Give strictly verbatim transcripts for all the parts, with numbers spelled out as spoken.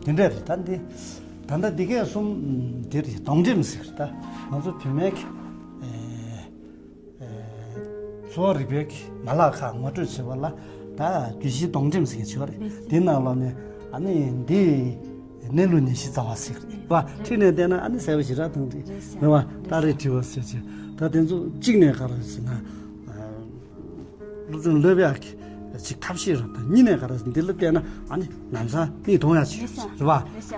དེ་འདྲ་རེད། ད་འདི་ད་ལྟ་འདི་གས་གསུམ་འདི་རེད། སྡོང་འགྲེམས་ཟེར། ད་ང་ཚོ་བུད་མེད་ཀྱི་ཨེ་ཨེ་འཚོ་བ་རིག་པའི་གི་མ་ལག་ཁག་ངོ་སྤྲོད་བྱེད་པ་ལ་ད་རྒྱུད་བཞིའི་སྡོང་འགྲེམས་ཟེར་མཁན་ཅིག་ཡོད་རེད། འདི་ནང་ལོགས་ནས་ཨ་ནི་འདི་གནས་ལུགས་ནད་གཞི་རྩ་བ་ཟེར་རེད་བ། ཁྲིད་ནས་བལྟས་ན་ཨ་ནི་ཟས་པ་ཞེ་དྲག་འཐུང་རེད། རེད་བ། ད་རེས་དྲི་བ་ཟེར་ཅིག་ད་དེ་ཚོ་གཅིག་ནས་ག་རེ་ཟེར་ན། སློབ་སྦྱོང་སློབ་ཡག་གི་ཅིག་ཐབས་ཤེས་རབ་དང་། གཉིས་ནས་ག་རེ་ཟེར་ན་འདི་ལ་བལྟས་ན་ཨ་ནི་ལམ་སང་མིག་མཐོང་ཡག་ཅིག་རེད་བ།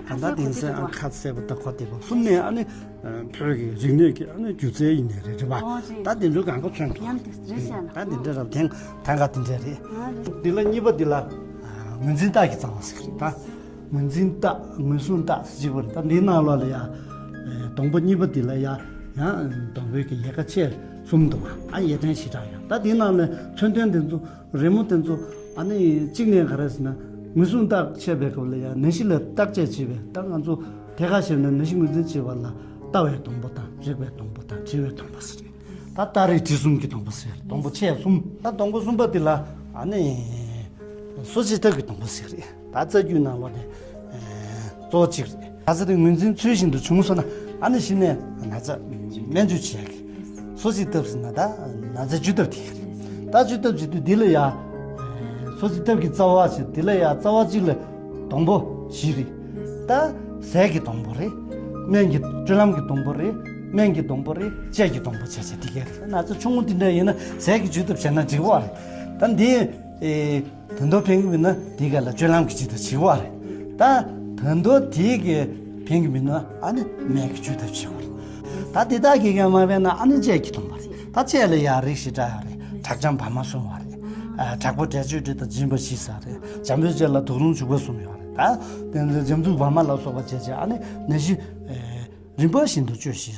ད་ལྟ་དེང་སང་ཨ་ཁ་གསལ་པོ་ད་གོ་བདེ་པོ། གསུམ་ནས་ཨ་ནི་བོད་ཀྱི་རིག་གནས་ཀྱི་ཨ་ནི་སྒྱུ་རྩལ་ཡིན་ནའི་རེད་བ། ད་དེ་ཚོ་གང་ག་མཚོན་ཐུབ། ད་འདི་འདྲ་རབ་ཐེངས་ཐང་ག་དེ་འདྲ་རེད། འདི་ལ་གཉིས་པ་འདི་ལ་ངོས་འཛིན་རྟགས་ཀྱི་རྩ་བ་ཟེར་གི་རེད་ད། ངོས་འཛིན་རྟགས་ངོས་བཟུང་རྟགས་ཟེར་གཅིག་པ་རེད། ད་འདིའི་ནང་ལོགས་ལ་ཡ་སྡོང་པོ་གཉིས་པ་འདི་ལ་ཡ་ཡང་སྡོང་པོའི་གི་ཡལ་ག་ཆེ་གསུམ་འདུག་བ། ཨ་ཡས་ཕྲན་ཞེ་དྲག་ཡོད། ད་འདིའི་ནང་ལ་མཚོན་དོན་དེ་ཚོ་རི་མོ་དེ་ཚོ་ཨ་ནི་གཅིག་ནས་ག་རེ་ཟེར་ན་ངོས་བཟུང་རྟགས་ཕྱེ་བའི་སྐབས་ལ་ཡ་ནད་གཞི་ལ་བརྟག་དཔྱད་བྱེད་པའི། ད་ང་ཚོ་ཐད་ཀར་བཤད་ན་ནད་གཞི་ངོས་འཛིན་བྱེད་པ་ལ་ལྟ་བའི་སྡོང་པོ་དང་། རེག་པའི་སྡོང་པོ་དང་། དྲི་བའི་སྡོང་པོ་ཟེར་རེད། ད་སྟ་རེ་དྲི་གསུམ་གྱི་སྡོང་པོ་ཟེར། སྡོང་པོ་ཆེ་གསུམ། ད་སྡོང་པོ་གསུམ་པ་འདི་ལ་ཨ་ནི་གསོ་བྱེད་ཐབས་ཀྱི་སྡོང་པོ་ཟེར་རེད། ད་རྩ་རྒྱུད་ནང་ལོགས་ནས་གཙོ་བོ་གཅིག་རེད། ན་ཚ་དེ་ངོས་འཛིན་ཚུལ་བཞིན་དུ་བྱུང་སོང་ན་ཨ་ནི་གཞི་ནས་ན་ཚ་སྨན་བཅོས་བྱེད་ཡག་གི་གསོ་བྱེད་ཐབས་ཟེར་ན་ད་ན་ཚ་བཅོས་ཐབས་དེ་རེད། ད་བཅོས་ཐབས་བྱེད་དུས་འདི་ལ་ཡ་གསོ་བྱེད་ཐབས་ཀྱི་རྩ་བ་ཞིག་འདི་ལ་ཡ་རྩ་བ་གཅིག་ལ་སྡོང་པོ་བཞི་རེད། ད་ཟས་ཀྱི་སྡོང་པོ་རེད། སྨན་གྱི་སྤྱོད་ལམ་གྱི་སྡོང་པོ་རེད། སྨན་གྱི་སྡོང་པོ་རེད། དཔྱད་ཀྱི་སྡོང་པོ་བྱས་བྱས་དེ་གས་རེད། ན་ཚ་ཆུང་ངུ་འདི་འདྲ་ཡིན་ན་ཟས་ཀྱི་བཅོས་ཐབས་བྱས་ན་འགྲིག་པ་རེད། ད་འདི་ཨེ་ད་དུང་ཕན་གྱི་མིན་ན་དེ་ག་ལ་སྤྱོད་ལམ་གྱི་བཅོས་ཐབས་བྱེད་པ་རེད། ད་ད་དུང་དེ་གས་ཕན་གྱི་མིན་ན་ཨ་ནི་སྨན་གྱི་བཅོས་ཐབས་བྱེད་པ་རེད། ད་དེ་དག་གི་གས་མ་ཕན་ན་ཨ་ནི་དཔྱད་ཀྱི་སྡོང་པོ་རེད། ད་དཔྱད་ལ་ཡ་རིགས་ཞེ་དྲག་ཡོད་རེད། དྲག་འཇམ་བར་མ་གསུམ་ཡོད་རེད། ཨ་དྲག་པོ་དྲག་སྤྱོད་དྲི་དང་སྦྱིན་པ་བཞི་ཟེར་རེད། འཇམ་པོའི་དཔྱད་ལ་དུག་རླུང་འཇུག་པ་གསུམ་ཡོད་རེད། ད་དེ་ཚོ་འཇམ་རྩུབ་བར་མ་ལ་སོགས་པ་བྱས་བྱས་ཨ་ནི་ནད་གཞི་ཨེ་རིམ་པ་བཞིན་དུ་བཅོས་ཤིག